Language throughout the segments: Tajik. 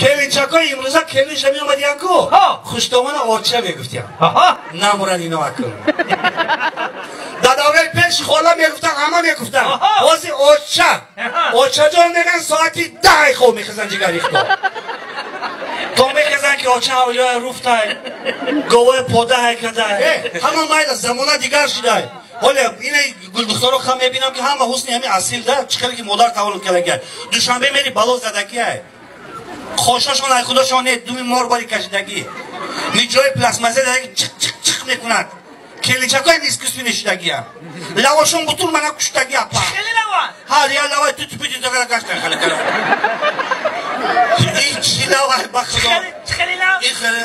Келинчакҳои имрӯза келинша меомадиян ку, хуштомона оча мегуфтиян. Намуран ино акун. Дар давраи пеш хола мегуфтан, ҳама мегуфтан. Ҳозир оча. Очаҷон меган, соати 10 хоб мехезан ҷигарихто. То мехезан ки оча ҳавлиҳоя руфтай, говои подаҳай кадай. Ҳама майла, замона дигар шудай. Ҳоле ина гулдухтаро хам мебинам ки ҳама ҳусни ҳами асил да, чӣ хеле ки модар таваллуд кардагиай. Душанбе мери, бало задагиай. Хошошон ай худошон не, думи мор бари кашидагӣ. Миҷои пластмасса даги чиқ чиқ чиқ мекунад. Келинчакҳои искусственный шидагия. Лавошон бутун мана куштаги апа. Хеле лава. Ҳар я лавай ту тупи дигара гаштан хеле кара. Ин чӣ лавай, ба худо. Хеле лав. Ин хеле.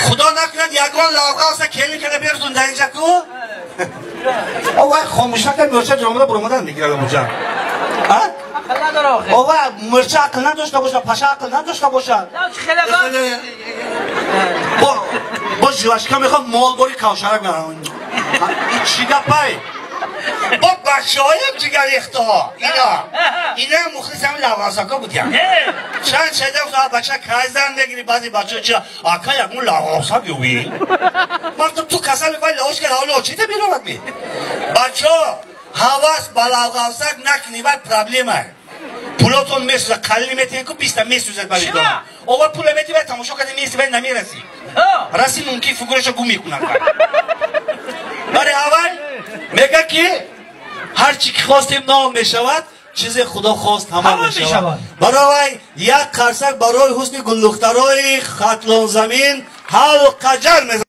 Худо накунад ягон лавғавса келин када берзун дар инҷа ку. Овай хомӯшака мӯрча ҷомада буромадан мегирад муҷа. А? Ақл надора охир. Ова мӯрча ақл надошта бошад, паша ақл надошта бошад. Лав чӣ хеле лав. Бо жвачка мехоҳам молбори кавшара кунам. Ин чӣ гапай? Бо бачаҳоям ҷигарихтаҳо. Ина. Ина мухлис ҳами лавғавсако будям. Чанд шайда гуфтам, бача кай зан мегири, баъзе бачаҳо чира, ака ягон лавғавсак ёбӣ. Ман гуфтам, ту касал мехоҳӣ лавош кард, ҳавли очита меравад ми. Бачаҳо, ҳавас ба лавғавсак накунӣ, вай проблема. Пулотон месӯзад, қалили метиҳен ку биста месӯзад барои Чима? дона. Ова пула метиҳ, вай тамошо карди меисти, вай намерасӣ. Раси мумкин фигураша гум мекунад. Барои аввал мегӯяд ки ҳар чӣ ки хостем нон мешавад, чизе худо хост ҳамон Ҳамон мешавад. мешавад. Барои вай як қарсак барои ҳусни гулдухтарои Хатлонзамин ҳалқаҷар мезанад.